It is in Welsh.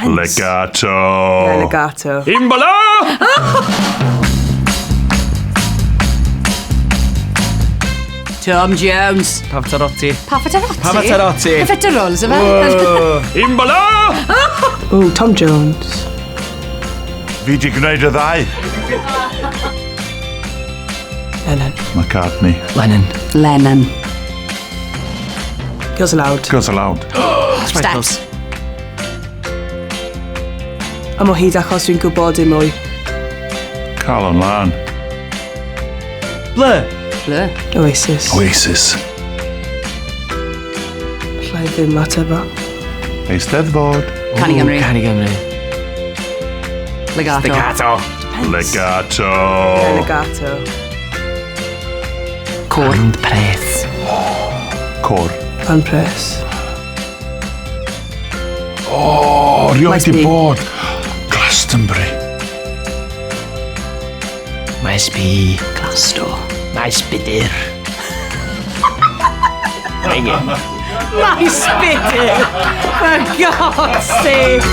Legato. Yeah, Legato. Imbola! Tom Jones. Pavarotti. Pavarotti? Pavarotti. Profiteroles, yfe? Imbola! Ooh, Tom Jones. Fi di gwneud y ddau. Lennon. McCartney. Lennon. Lennon. Girls Aloud. Girls Aloud. Steps. Am o hyd achos dwi'n gwybod dim mwy. Calon Lan. Blur. Blur. Oasis. Oasis. Alla i ddim ateb o. Eisteddfod. Canu Gymru. Canu Gymru. Legato. Legato. Legato. Yeah, Legato. Côr. Band Pres. Côr. Band Pres. O, rioed Maes di B. bod. Glastonbury. Maes B. Glasto. Maes Budur. Maes Budur. For God's sake.